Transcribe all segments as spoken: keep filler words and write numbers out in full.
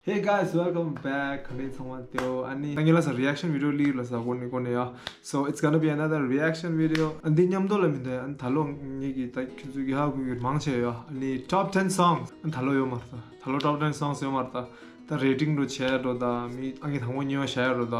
Hey guys, welcome back. ག་འདྲ་ཚང་མ་བདེ་པོ། ཨ་ནི་ད་ངས་ལབ་ས་reaction video ལིར་ལབ་ས་གོ་ནི་གོ་ནི་ཡ། So it's gonna be another reaction video. ཨ་འདི་མཉམ་དུ་ལ་མི་འདོད། ཨ་ད་ལོ་ངེད་ཀྱི་ད་ཁྱོད་ཚོ་གི་ཧ་གོ་གི་མང་ཆེ་ཡ། ཨ་ནི་top ten songs. ཨ་ད་ལོ་ཡོད་མ་རེད། ད་ད་ལོ་top ten songs ཡོད་མ་རེད། ད་ད་rating འགྲོ་བྱས་འགྲོ། ད་མི་ཨང་ཀི་དང་པོ་གཉིས་པ་བཞག་ཡ་འགྲོ། ད་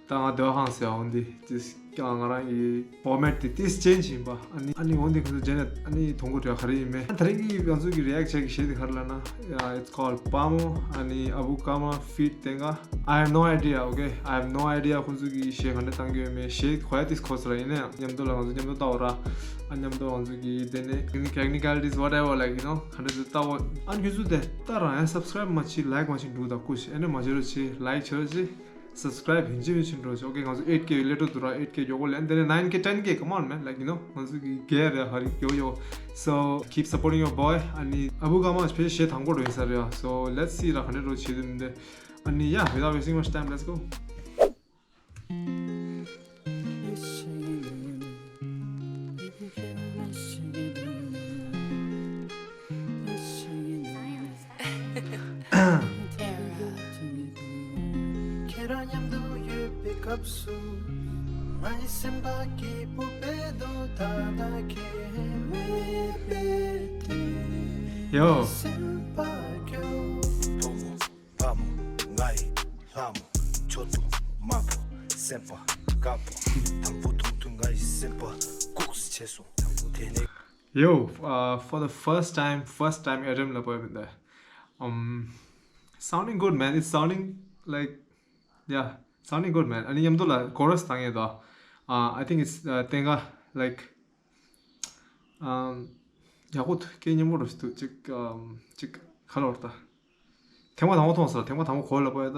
ད་ང་སྡེ་བ་ཁང་ཟེར་འོ་འདི་ཏིས་ཀྱང་ང་རང་གི་format དེ་ཏིས་change ཡིན་པ། ཨ་ནི་ཨ་ནི་འོ་འདི་ཁོ་ཚོ་རྗེས་ནས་ཨ་ནི་མཐོང་གི་འདུག་ག་རེ་ཡིན་མིན། ད་རིང་གི་ང་ཚོ་གི་react བྱེད་ཀྱི་གཞས་དེ་ག་རེ་ལབ་ན། Yeah, it's called Pamo. ཨ་ནི་Abu Kama feat. Tenga. I have no idea, okay? I have no idea ཁོ་ཚོ་གི་གཞས་ག་འདྲ་བཏང་གི་ཡོད་མེད། གཞས་གོ་ཡ་ཏིས་གོ་སོང་ར། ཡིན་ན་ཡང་མཉམ་དུ་ལ་ང་ཚོ་མཉམ་དུ་ལྟ་བ་ར། ཨ་མཉམ་དུ་ང་ཚོ་གི་དེ་ནས་technicalities, whatever, like, you know, ག་འདྲ་ཚོ་ལྟ་བ། ཨ་ཁྱོད་ཚོ་དེ་ལྟ་རང་ཡང་subscribe མ་བྱེད། like མ་བྱེད་འགྲོ། ད་སྐུ་ཞེ་ཨ་ནི་མ་བྱེད་རོགས་བྱེད། like བྱེད་རོགས་བྱེད། subscribe ཡིན་གཅིག་མིན་གཅིག་འགྲོ་ཆོག། ཨོ་ཁེ། ང་ཚོ་eight K ལས་འགྲོ་འདུག་ར། eight K མགྱོགས་པོ་ལས། འདི་ནས་nine K, ten K, come on man, like, you know, ང་ཚོ་གི་རྒྱལ་རེད། ཧ་རི་མགྱོགས་མགྱོགས། So keep supporting your boy. ཨ་ནི་Abu Kama ཕྱི་གཞས་དང་པོ་འགྲོ་ཡིན་ས་རེད་ཡ། So let's see ར་ག་འདྲ་འགྲོ་བྱེད་འདི། ཨ་ནི་yeah, without wasting much time, let's go. ཁྱེད་རང་མཉམ་དུ་ཡོད་པའི་སྐབས་སུ། ངའི་སེམས་པ་སྐྱིད་པོ་དཔེ་འདུག་ད་ལྟ་ཁྱེད་མེད་པའི་དུས། ཡོ། སེམས་པ་སྐྱོ། བུ་མོ་བུ་མོ་ང་ཡི་ལྷ་མོ། མཆུ་ཏོ་དམར་པོ་སེམས་པ་དཀར་པོ། དང་པོ་མཐོང་དུས་ང་ཡི་སེམས་པ་ཁུག་སེ་བྱས་སོང་། དེ་ནས། Yo, uh, for the first time, first time attempt ལ་པོ་ཡོད་པ་འདི། Um, sounding good, man. It's sounding like, yeah, sounding good, man. ཨ་ནི་མཉམ་དུ་ལ་chorus བཏང་ཡས་དོ། Uh, I think it's, uh, ཐེངས་ཀ་like, um, ཡག་པོ་འདུག་སྐད་སྙན་པོ་རུ་ཞིག་འདུག་ཅིག um, ཅིག་ཁ་ལོར་ད། ཐེངས་མ་དང་པོ་མཐོང་སོང་། ཐེངས་མ་དང་པོ་གོ་ལ་པོ་ཡ་ད།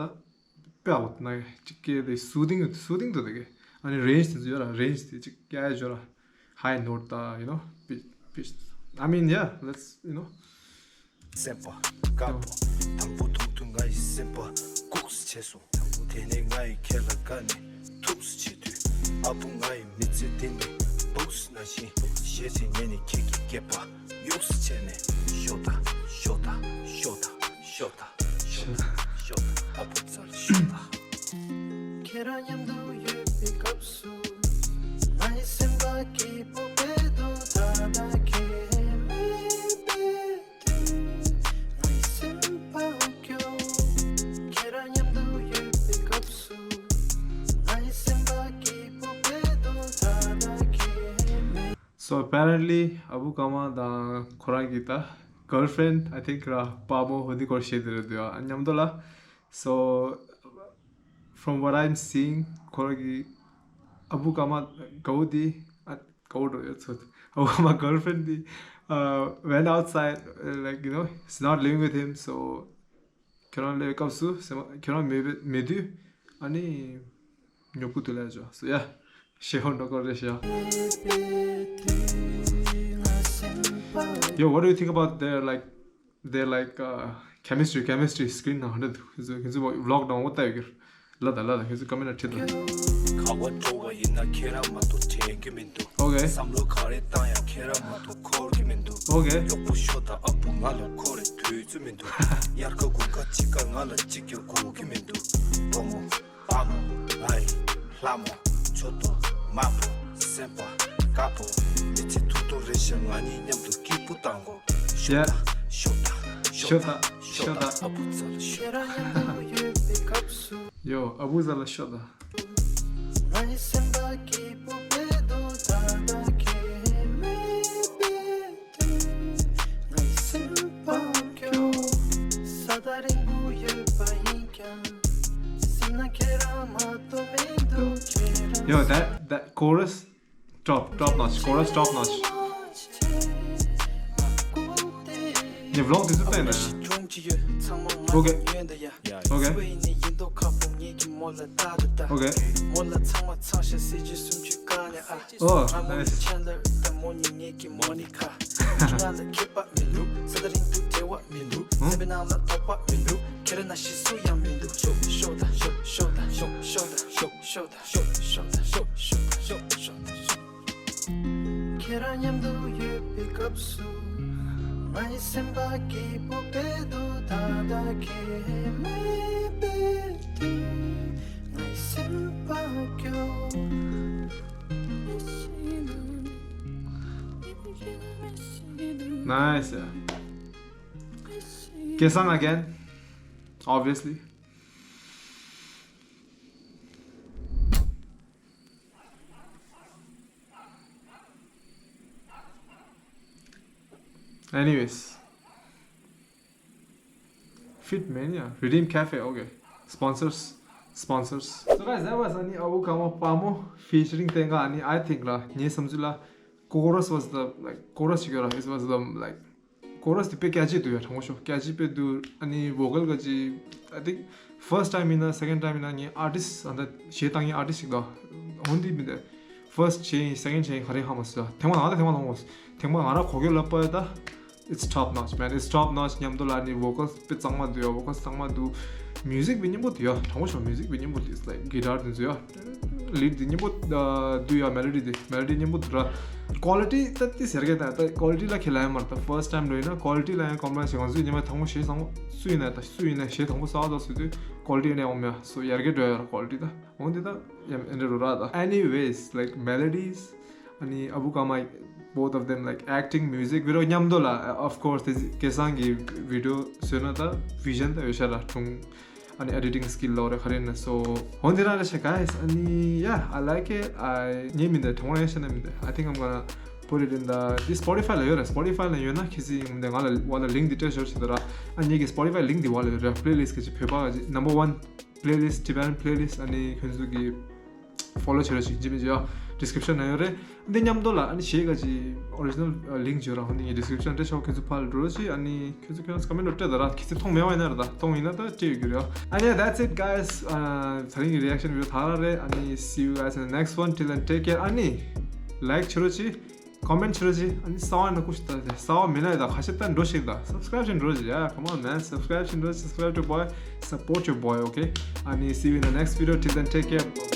དཔེ་ཡག་པོ་འདུག་ན་ཅིག་སྐད་དེ་soothing, soothing འདུག་དེ་གི། ཨ་ནི་range དེ་ཚོ་ཡོད་ར། range དེ་ཅིག་ཡ་ཡ་ཡོད་ར། High note ད་you know, pitch, pitch. I mean, yeah, let's, you know. སེམས་པ་དཀར་པོ། དང་པོ་མཐོང་དུས་ང་ཡི་སེམས་པ་ཁུག་སེ་བྱས་སོང་། དེ་ནས་ང་ཡི་ཁ་ལ་དགའ་ནས་ཐུག་སེ་བྱེད་དུས། ཨ་བུ་ང་ཡི་མི་ཚེ་འདི་ནི་སྦུག་སེ་ནང་བཞིན་ཞེད་སེ་ཉལ་ནས་ཁྱེད་ཀྱི་སྐེད་པ་གཡུག་སེ་བྱས་ནས་ཤོག་ད་ཤོག་ད་ཤོག་ད་ཤོག་ད་ཤོག་ད་ཤོག་ད། ཨ་བུ་ཚ་ལ་ཤོག་ད། ཁྱེད་རང་མཉམ་དུ་ཡོད་པའི་སྐབས་སུ། ངའི་སེམས་པ་སྐྱིད་པོ་དཔེ་འདུག་ད་ལྟ་ཁྱེད་མེད་པའི་དུས། ངའི་སེམས་པ་སྐྱོ། ཁྱེད་རང་མཉམ་དུ་ཡོད་པའི་སྐབས་སུ། ངའི་སེམས་པ་སྐྱིད་པོ་དཔེ་འདུག་ད་ལྟ་ཁྱེད་མེད། So apparently Abu Kama དང་ཁོ་རང་གི་ད་girlfriend, I think ར་པ་མོ་འོ་འདི་སྐོར་བཤད་དེ་རེད་འདུག་ཨ་མཉམ་དུ་ལ། So from what I'm seeing, ཁོ་རང་གི་Abu Kama གའུ་དེ་ཨ་གའུ་འགྲོ་ཡོད་ཚོད། Abu Kama girlfriend དེ་uh, went outside, uh, like, you know, she's not living with him. So ཁྱོད་རང་སླེབས་སྐབས་སུ་སེམས་ཁྱོད་རང་མེད་པའི་མེད་དུས་ཨ་ནི་ཉོབ་ཀུ་དུ་ལས་བྱོ། So yeah, ཤེས་ཧོ་འགྲོ་སྐོར་རེད་ཤག Yo, what do you think about their, like, their, like, uh, chemistry, chemistry screen ནང་འདྲ་འདུག་ཁྱེད་ཚོ་ཁྱེད་ཚོ་vlog ནང་འོ་ལྟ་ཡོད་ཀྱི། ལ་ད་ལ་ད་ཁྱེད་ཚོ་ཀ་མེ་ར་ཁྲིད་དང་། ག་བ་འགྲོ་བ་ཡིན་ན་ཁྱེད་རང་མ་གཏོགས་དྲན་གྱི་མི་འདུག Okay. བསམ་བློ་ག་རེ་བཏང་ཡང་ཁྱེད་རང་མ་གཏོགས་འཁོར་གྱི་མི་འདུག Okay. གཡོག་པོ་ཤོ་དང་ཨ་བུ་ང་ལ་འཁོར་བའི་དུས་ཚོད་མི་འདུག་དབྱར་ཁ་དགུན་ཁ་དཔྱིད་ཁ་ང་ལ་གཅིག་ཀྱང་དགོས་ཀྱི་མི་འདུག་བུ་མོ་པ་མོ་ང་ཡི་ལྷ་མོ་མཆུ་ཏོ་དམར་པོ་སེམས་པ་དཀར་པོ་མི་ཚེ་ཐུང་ཐུང་རེད་ཤག་ང་གཉིས་མཉམ་དུ་སྐྱིད་པོ་བཏང་གོ་ཤོ་དང་ཤོ་དང་ཤོ་དང་ཤོ་དང་ཨ་བུ་ཚ་ལ་ཤོ་དང་། ཡོ། ཨ་བུ་ཚ་ལ་ཤོ་དང་། ངའི་སེམས་པ་སྐྱིད་པོ་དཔེ་འདུག་ད་ལྟ་ཁྱེད་མེད་པའི་དུས། ངའི་སེམས་པ་སྐྱོ། ས་ད་རིང་པོ་ཡོད་པ་ཡིན་ཀྱང་། སེམས་ན་ཁྱེད་རང་མ་གཏོགས་མི་འདུག་ཁྱེད་རང་Yo, that, that chorus, top, top notch. Chorus top notch. ངས་vlog དེ་ཚོ་བལྟས་ནས། Okay. Okay. Okay. Oh, nice. ཁྱེད་རང་མཉམ་དུ་ཡོད་པའི་སྐབས་སུ། ངའི་སེམས་པ་སྐྱིད་པོ་དཔེ་འདུག Nice, yeah. Kesang again, obviously. Anyways. Fit Mania, Redeem Cafe, okay. Sponsors, sponsors. So guys, that was Ani Abu Kama Pamo featuring Tenga Ani. I think la, ངའི་བསམ་ཚུལ་ལ། Chorus was the, like, chorus ཅིག་ཡོད་ར། It was the, like, chorus དེ་དཔེ་སྐད་ཆ་འདུག་ཡ། དྲང་པོ་ཤོད། སྐད་ཆ་དཔེ་འདུག་ཨ་ནི་vocal ག་ཅི། I think first time ཡིན་ན་second time ཡིན་ན་ངའི་artist ཨ་ད་གཞས་བཏང་མཁན་artist ཞིག་འདུག་འོན་ཏེ་མི་འདུག first བྱས་ཡིན་second བྱས་ཡིན་ག་རེ་ཧ་མ་སོང་། ཐེངས་མ་ང་ད་ཐེངས་མ་ལོང་བ། ཐེངས་མ་ང་ར་གོ་སྐབས་ལབ་པ་ད། It's top notch, man. It's top notch མཉམ་དུ་ལ་ནི་vocals དཔེ་གཙང་མ་འདུག་ཡ། vocals གཙང་མ་འདུག music དཔེ་སྙན་པོ་འདུག་ཡ། དྲང་པོ་ཤོད། music དཔེ་སྙན་པོ་འདུག like guitar དེ་ཚོ་ཡ། lead དེ་སྙན་པོ་འདུག་ཡ། melody དེ། melody སྙན་པོ་འདུག་ར། quality ད་དེ་ཟེར་གི་ད། ད་quality ལ་ཁས་ལེན་མ་རེད། ད་first time ལོས་ཡིན་ན་quality ལ་ཡང་compromise བྱེད། ང་ཚོས་ཉི་མ་དང་པོ་གཞས་བཟང་པོ་སུ་ཡིན་ན་ད་སུ་ཡིན་ན་གཞས་དང་པོ་གསར་པ་ད་སུ་དུས་quality ནས་འོང་མེད། so ཡར་རྒྱས་འགྲོ་ཡ་ར་quality ད། འོན་ཏེ་ད་ཡང་ཨེ་འདྲ་རུ་ར་ད། Anyways, like, melodies ཨ་ནི་Abu Kama, both of them, like, acting, music video མཉམ་དུ་ལ། Of course དེ་སྐལ་བཟང་གི་video བཟོས་ན་ད་vision ད་ཡོད་ཤག་ར། དྲུང་ཨ་ནི་editing skill ལོ་རེ་ག་རེ་ན། so འོན་ཏེ་ར་རེ་ཤ་guys ཨ་ནི་yeah, I like it. I ངས་མི་འདི་དྲང་པོ་ཡང་བཤད་ན་མི་འདི། I think I'm gonna put it in the, འདི་Spotify ལ་ཡོད་ར། Spotify ལ་ཡོད་ན་ཁྱེད་ཚོས་ངས་འདི་ང་ལ་བ་ལ་link འདི་སྤྲད་ཞོར་བྱེད་དོ་ར། ཨ་ངེད་ཀྱི་Spotify link འདི་བ་ལ་ཡོད་ར། playlist ག་ཅི་བོད་པ་ག་ཅི་number one playlist, Tibetan playlist ཨ་ནི་ཁྱོད་ཚོ་གི་follow བྱེད་རོགས་བྱེད། ཅི་མི་བྱེད་ཡ། description ན་ཡོད་རེད། འདི་མཉམ་དུ་ལ་ཨ་ནི་གཞས་ག་ཅི་original link བརྗོད་ར། འོ་འདི་ངའི་description སྤྲད་ཆོག་ཁྱོད་ཚོ་ཕར་འགྲོ་རོགས་བྱེད། ཨ་ནི་ཁྱོད་ཚོ་ཁྱོད་ཚོ་comment རོགས་སྤྲད་ད་ར། ཁྱེད་ཚོ་མཐོང་མེད་པ་ཡིན་ན་ར། ད་མཐོང་ཡིན་ན་ད་སྤྲད་ཡོད་རྒྱུ་རེད། ཨ་ནི་that's it guys. ཨ་ད་རིང་གི་reaction video ད་ར་རེད། ཨ་ནི་see you guys in the next one. Till then, take care. ཨ་ནི་like བྱེད་རོགས་བྱེད། comment བྱེད་རོགས་བྱེད། ཨ་ནི་གསར་པ་ཡིན་ན་སྐུ་ཞིག་ད་གསར་པ་མིན་ན་ད་ཁ་ཤས་ད་འགྲོ་ཞིག་ད་subscribe བྱེད་འགྲོ་རོགས་བྱེད། yeah, come on man, subscribe བྱེད་འགྲོ། Subscribe to boy, support your boy, okay? ཨ་ནི་see you in the next video. Till then, take care.